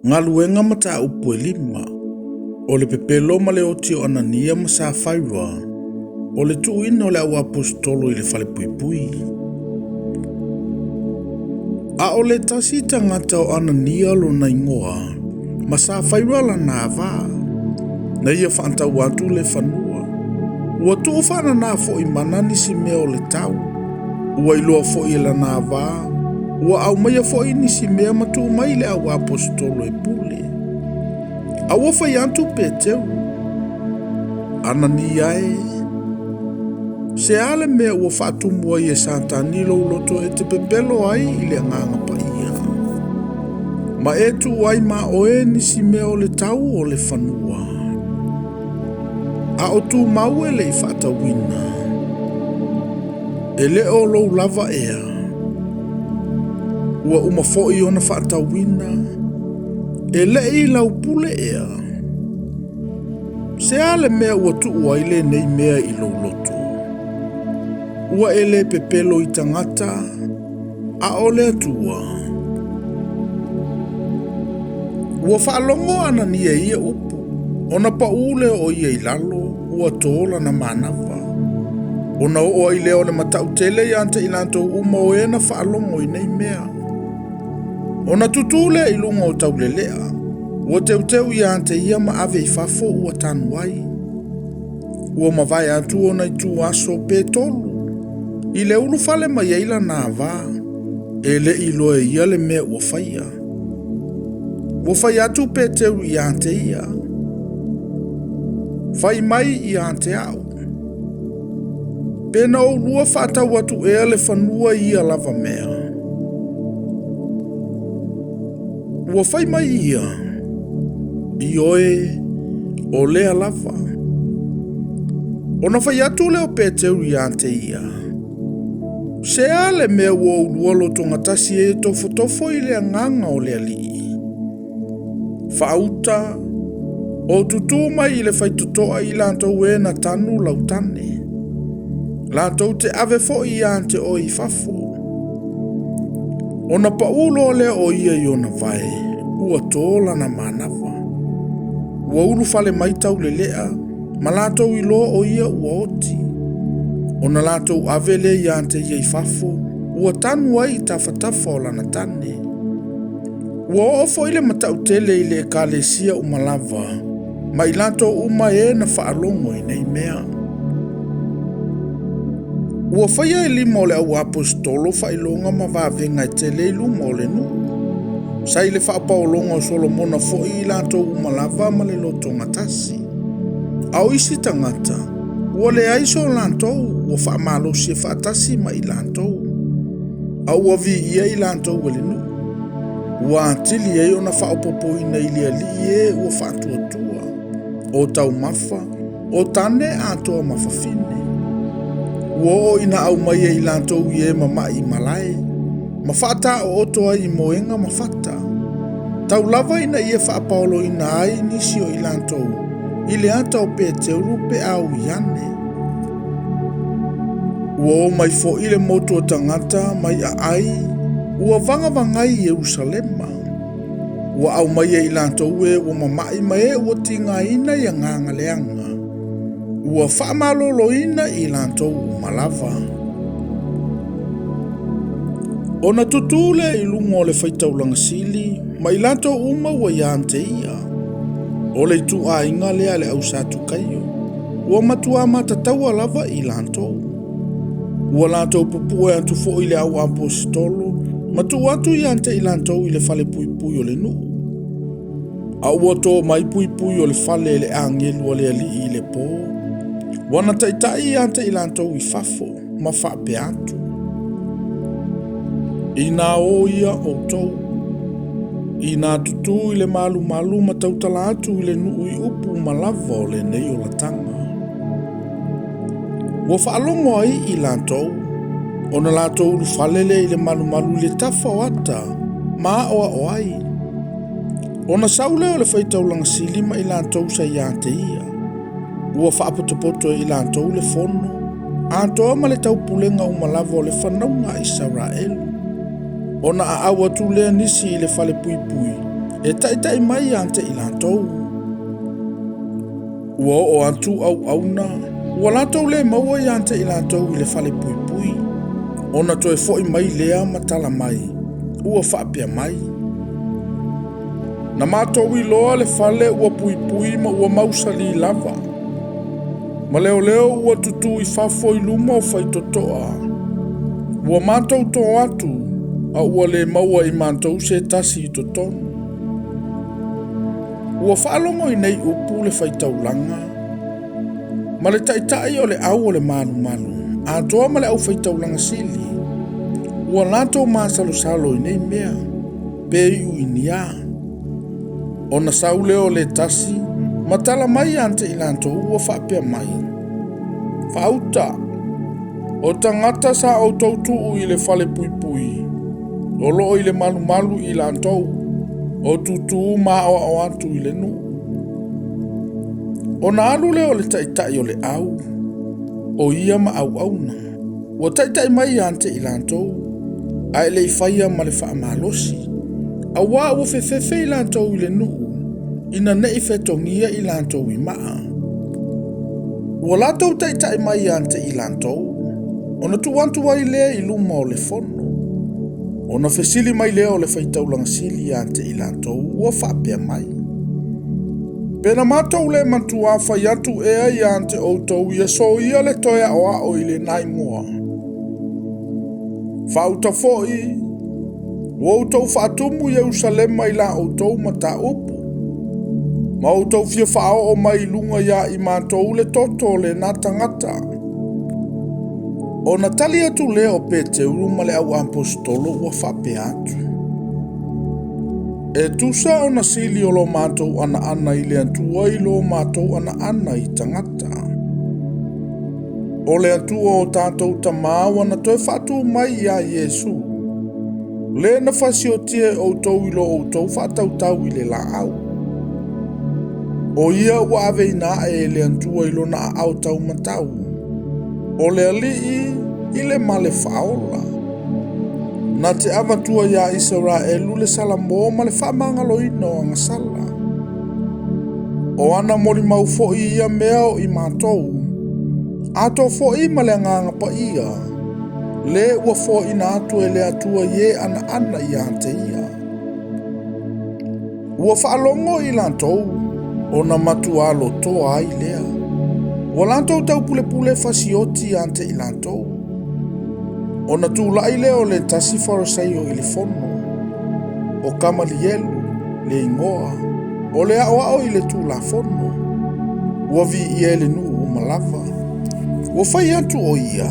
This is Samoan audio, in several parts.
Galuega Mataupu e lima, o le pepelo ma le oti o Anania ma Safaira, o le tuuina o le auaposeitolo i le falepuipui. A o le tasi tagata o Anania lona igoa, ma Safaira lana ava, na ia faatau atu le fanua. Ua tuu faanana foi mana nisi mea o le tau. Ua iloa foi e lana ava, ua aumaia foi nisi mea ma tuu mai i le auaposeitolo e pule. A ua fai atu Peteru, Anania e, se a le mea ua faatumu ai e Satani lou loto e te pepelo ai i le Agaga Paia, ma e tuu ai ma oe nisi mea o le tau o le fanua, a o tumau e le i faatauina, e le o lou lava ea, ua uma foi ona faatauina, e le i lau pule ea. Se a le mea ua tuu ai lenei mea i lou loto? Ua e le pepelo i tagata, a o le Atua. Ua faalogo Anania i ia upu, ona paū lea o ia i lalo, ua tō lana manava. Ona oo ai lea o le matau tele ia te i latou uma o e na faalogo i nei mea. Ona tutū lea i luga o taulelea, ua teuteu ia te ia ma ave i fafo ua tanu ai. Ua mavae atu ona ituaso pe tolu, i le ulufale mai ai lana ava, e le i iloa e ia le mea ua faia. Ua fai atu Peteru ia te ia, Fai mai ia te au, pe na oulua faatau atu ea le fanua i ia lava mea? Ua fai mai ia, Ioe, o lea lava. Ona fai atu lea o Peteru ia te ia, Se a le mea ua oulua lotogatasi ai e tofotofo i le agaga o le Alii? Faauta, o tutū mai i le faitotoa i latou e na tanu lau tane. Latou te ave foi ia te oe i fafo. Ona paū loa lea o ia i ona vae, ua tō lana manava. Ua ulufale mai taulelea, ma latou iloa o ia ua oti. Ona latou ave lea ia te ia i fafo, ua tanu ai i tafatafa o lana tane. Ua oo foi le matautele i le ekalesia uma lava, ma i latou uma e na faalogo i nei mea. Ua faia e lima o le auaposeitolo faailoga ma vavega e tele i luma o le nuu. Sa i le faapaologa o Solomona foi i latou uma lava ma le lotogatasi. A o isi tagata, ua leai so latou ua faamalosi e faatasi ma i latou, a ua viia i latou e le nuu. Ua atili ai ona faaopoopoina i le alii e ua faatuatua, o taumafa, o tane atoa ma fafine. Ua oo ina aumai e i latou i e mama'i i malae, ma faataooto ai i moega ma fata. Tau lava ina ia faapaoloina ai nisi o i latou i le ata o Peteru pe a ui ane. Ua o mai foi le motu o tagata mai aai ua vagavagai i Ierusalema. Ua aumaia i latou e ua mama'i ma e ua tigaina i agaga leaga. Ua faamaloloina i latou uma lava. Ona tutū lea i luga o le faitaulaga sili ma i latou uma ua ia te ia. O le ituaiga lea a le au Satukaio, ua matua matataua lava i latou. Ua latou pupue atu foi i le auaposeitolo ma tuu atu ia te i latou i le falepuipui o le nuu. A ua to mai puipui o le fale e le agelu a le alii i le po, ua na taitai ia te i latou i fafo ma faapea atu, Inā o ia outou, inā tutū i le malumalu ma tautala atu i le nuu i upu ma lava o lenei olataga. Ua faalogo ai i latou, ona latou ulufale lea i le malumalu i le tafa o ata ma aoao ai. Ona sau lea o le faitaulaga sili ma i latou sa ia te ia. Ua faapotopoto e i latou le fono, atoa ma le taupulega uma lava o le fanauga a Isaraelu. Ona aau atu lea nisi i le falepuipui, e taitai mai ia te i latou. Ua oo atu auauna, ua latou le maua ia te i latou i le falepuipui, ona toe foi mai lea ma tala mai, ua faapea mai, Na matou iloa le fale ua puipui ma ua mausali lava, ma leoleo ua tutū i fafo i luma o faitotoa. Ua matou tō atu, a ua le maua i matou se tasi i totonu. Ua faalogo i nei upu le faitaulaga ma le taitai o le au o le malumalu, atoa ma le aufaitaulaga sili, ua latou masalosalo i nei mea, pe iu i ni a. Ona sau lea o le tasi ma tala mai ia te i latou ua faapea mai, Faauta, o tagata sa outou tuu i le falepuipui, o loo i le malumalu i latou, o tutū ma aoao atu i le nuu. Ona alu lea o le taitai o le au, o ia ma auauna, ua taitai mai ia te i latou, ae le i faia ma le faamalosi, auā ua fefefe i latou i le nuu, ina ne i fetogia i latou i maa. Ua latou taitai mai ia te i latou, ona tuu atu ai lea i luma o le fono. Ona fesili mai lea o le faitaulaga sili ia te i latou ua faapea mai, Pe na matou le matuā fai atu ea ia te outou ia soia le toe aoao i lena igoa? Faauta foi, ua outou faatumu Ierusalema i la outou mataupu, ma outou fia faaoo mai i luga ia i matou le toto o lena tagata. Ona tali atu lea o Peteulu ma le au aposetolo ua faapea atu, E tusa ona sili o lo matou anaana i le Atua i lo matou anaana i tagata. O le Atua o tatou tamā ua na toe faatū mai iā Iesu, le na fasiotia e outou i lo outou faatautau i le laau. O ia ua aveina ae e le Atua i lona aao taumatau, o le Alii i le male faaola, na te avatua iā Isaraelu le Salamo ma le faamagaloina o agasala. O ana molimau foi ia mea o i matou, atoa foi ma le Agaga Paia, le ua foaina atu e le Atua i e anaana ia te ia. Ua faalogo i latou, ona matuā lotoa ai lea. Ua latou taupulepule fasioti ia te i latou. Ona tulai lea o le tasi Farisaio i le fono, o Kamalielu le igoa, o le aoao i le Tulafono, ua viia e le nuu uma lava. Ua fai atu o ia,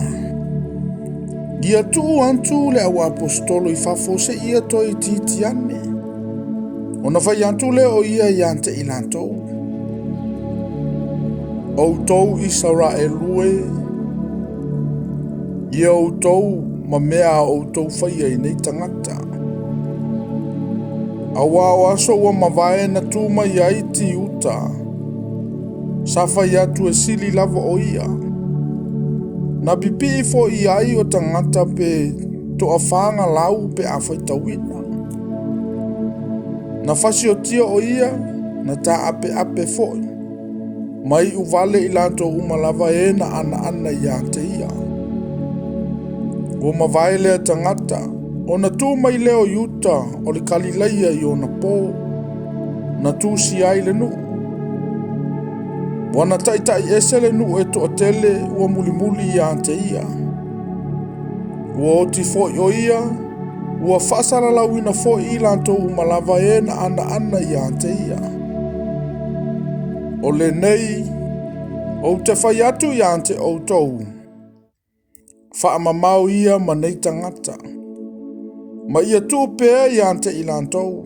Ia tuu atu le auaposetolo i fafo seia toe itiiti ane. Ona fai atu lea o ia ia te i latou, Outou Isaraelu e, ia outou ma mea a outou faia i nei tagata. Auā o aso ua mavae na tu mai ai Tiuta, sa fai atu e sili lava o ia. Na pipii foi i ai o tagata pe toafa lau pe a faitauina. Na fasiotia o ia, na taapeape foi, ma iu vale i latou uma lava e na anaana ia te ia. Ua mavae lea tagata, ona tu mai lea o Iuta o le Kalilaia i ona pō, na tusia ai le nuu. Ua na taitai ese le nuu e toatele ua mulimuli ia te ia. Ua oti foi o ia, ua faasalalauina foi i latou uma lava e na anaana ia te ia. O lenei, ou te fai atu ia te outou, faamamao ia ma nei tagata, ma ia tuu pea ia te i latou.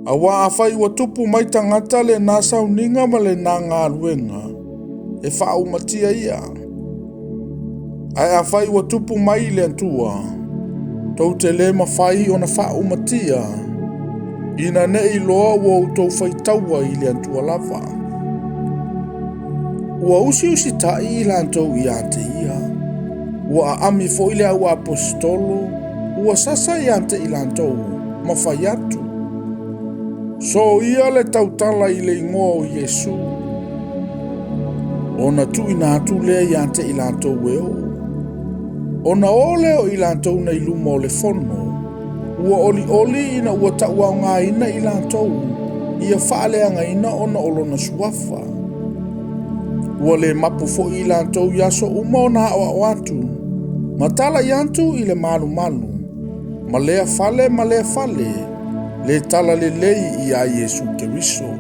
Auā afai ua tupu mai tagata lena sauniga ma lena galuega, e faaumatia ia. Ae afai ua tupu mai i le Atua, tou te le mafai ona faaumatia, ina ne i iloa ua outou faitaua i le Atua lava. Ua usiusitai i latou ia te ia, ua aami foi le auaposetolo, ua sasa ia te i latou, ma fai atu. Soia le tautala i le igoa o Iesu. Ona tuuina atu lea ia te i latou e oo. Ona o lea o i latou nei luma o le fono, ua olioli ina ua tauaogaina i latou ia faaleagaina ona o lona suafa. Ua le mapu foi i latou i aso uma ona aoao atu, ma talai atu i le malumalu, ma lea fale ma lea fale, le talalelei iā Iesu Keriso.